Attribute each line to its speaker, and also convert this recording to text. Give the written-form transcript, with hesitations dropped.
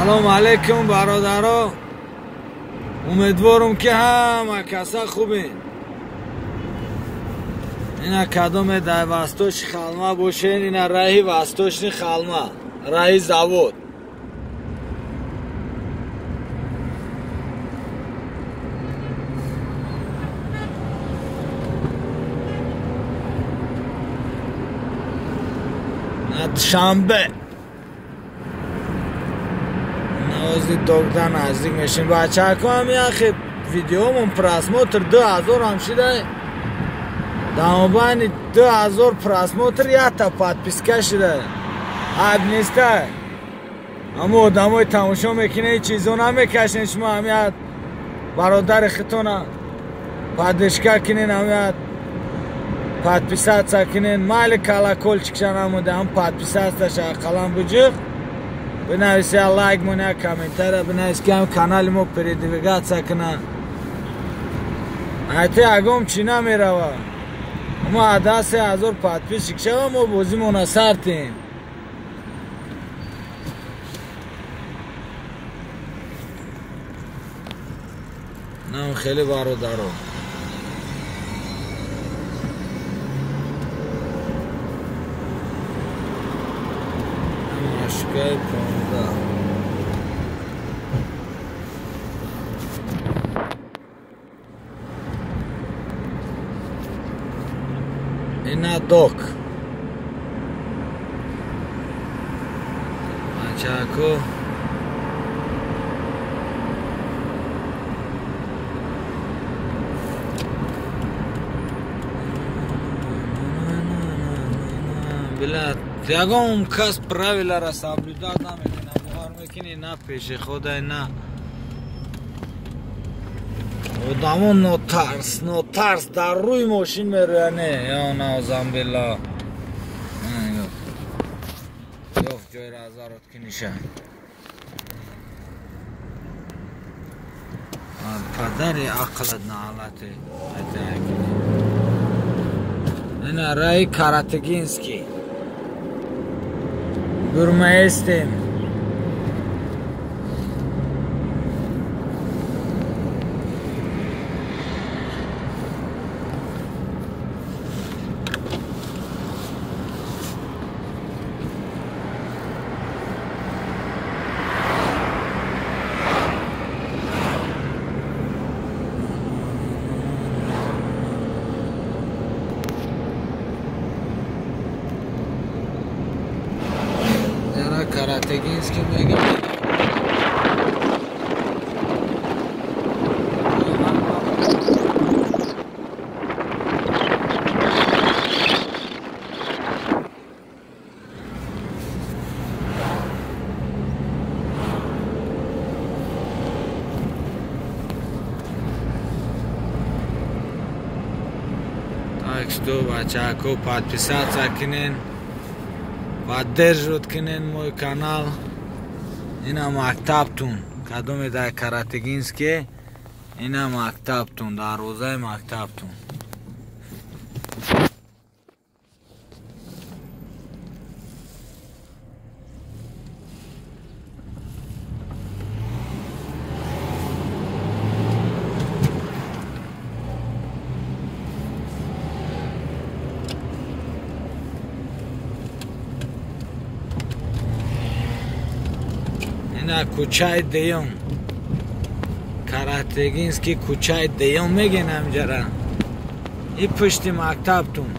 Speaker 1: Салом алейкум бародаро. Умедворум ки ҳама каса хубен. Ина кадоме дар Восточный Халма бошен, ина раҳи Восточный Халма, раҳи завод. Душанбе. Навози догда наздик мешим. Бачако ҳам яхе видеомон просмотр 2000 ҳам шида. Дамобайни 2000 просмотр якта подписка шида. Айб неста. Ҳамо одамои тамошо мекунед, ҳеҷ чизо намекашен шумо ҳамият бародари хитона поддержка кунен, ҳамият подписаться кунен, майли колокольчикша намуда, ҳам подписаться ақаллан буҷиқ. Бинавис я лайк мон, я комментария бинавис, ки ҳам канали мо передвигаться куна. Айти ягом чӣ намерава. Мо ада 3000 подписчик шава, мо бозимона сартем. Нам хеле бародаро. Машкай 15. Ина док. Бачако. Била ягон кас правиларо соблюдать намекунад, бовар мекунӣ, на пешеходай, на одамо нотарс, нотарс дар рӯи мошин мерӯянд. Не, ё наузамбилла. Ёфт ҷойро азарот киниша. Падари ақлат наалате. Ина раи Каратегинский. Бурмаестем. Каратегинский мегам. Так что, бачако, подписаться кунен, поддерживать кунен мой канал. Ина мактабтун, кадоме дар Каратегинске, ина мактабтун, дарвозаи мактабтун. Ина кӯчаи деюм, Каратегинский кӯчаи деюм мегӯен ҳамҷара. И пушти мактабтун.